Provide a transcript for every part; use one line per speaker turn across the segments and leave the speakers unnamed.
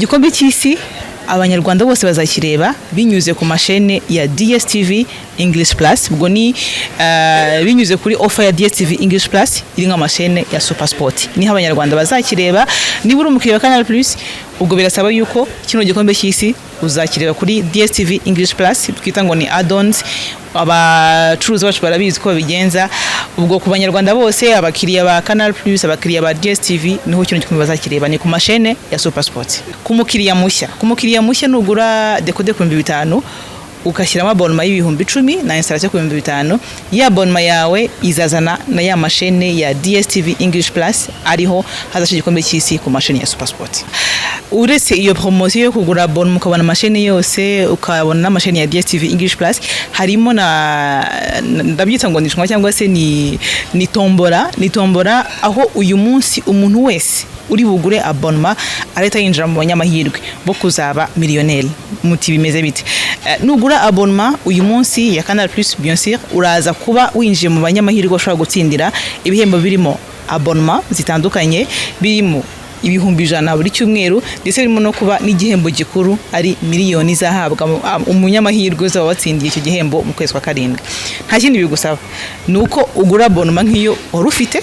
Igikombe cy'isi Abanyarwanda bose bazakireba binyuze ku mashene ya DSTV English Plus. Ubwo ni binyuze kuri offer ya DSTV English Plus iri nk'amashene ya Super Sport, niho Abanyarwanda bazakireba. Niba uri umukiriya wa Canal Plus, ubwo birasaba yuko kino gikombe cy'isi uzakireba kuri DSTV English Plus, twita ngo ni add-ons. Abacuruzi bacu barabizi ko babigenza. Ubwo ku Banyarwanda bose, abakiriya ba Canal Plus, abakiriya ba DSTV, niho kino gikombe bazakireba, ni ku mashene ya Super Sport. Ku mukiriya mushya, nugura decoder ku 5000, ugashyiramo abonnement y'10,000 na installation ku 5000, ya abonnement yawe izazana na ya mashene ya DSTV English Plus ariho hazaca igikombe cy'isi ku mashene ya Super Sport. Uretse iyo promotion yo kugura abonnement ukabona amashene yose, ukabona n'amashene ya DSTV English Plus, harimo na ndabyita ngo ni cyangwa se ni tombora, aho uyu munsi umuntu wese uri bugure abonnement arahita yinjira mu banyamahirwe bo kuzaba miliyoneri. Muti bimeze bite? Nugura abonnement uyu munsi ya Canal Plus, bien sûr uraza kuba winjiye mu banyamahirwe bashobora gutsindira ibihembo birimo abonnement zitandukanye, birimo 100,000 buri cyumweru, ndetse birimo no kuba n'igihembo gikuru ari miliyoni izahabwa umunyamahirwe uzaba watsindiye icyo gihembo mu kwezi kwa karindwi. Nta kindi bigusaba, ni uko ugura abonnement nk'iyo wari ufite,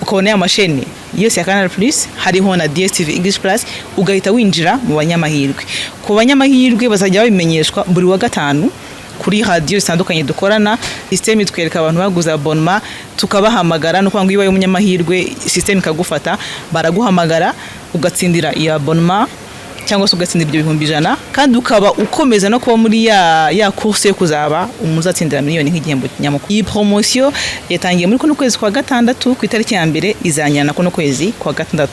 ukabona ya masheni yose ya Canal Plus hariho na DSTV English Plus, ugahita winjira mu banyamahirwe. Ku banyamahirwe bazajya babimenyeshwa buri wa gatanu kuri radiyo zitandukanye dukorana. System itwereka abantu baguze abonnement, tukabahamagara. No kuvuga ngo iyo ubaye umunyamahirwe, system ikagufata, baraguhamagara ugatsindira iyo abonnement cyangwa se ugatsindira ibyo 100,000, kandi ukaba ukomeza no kuba muri ya course yo kuzaba umuzatsindira miliyoni nk'igihembo nyamukuru. Iyi promotion yatangiye muri kuno kwezi kwa gatandatu ku itariki ya 1, izanyana kuno kwezi kwa gatandatu.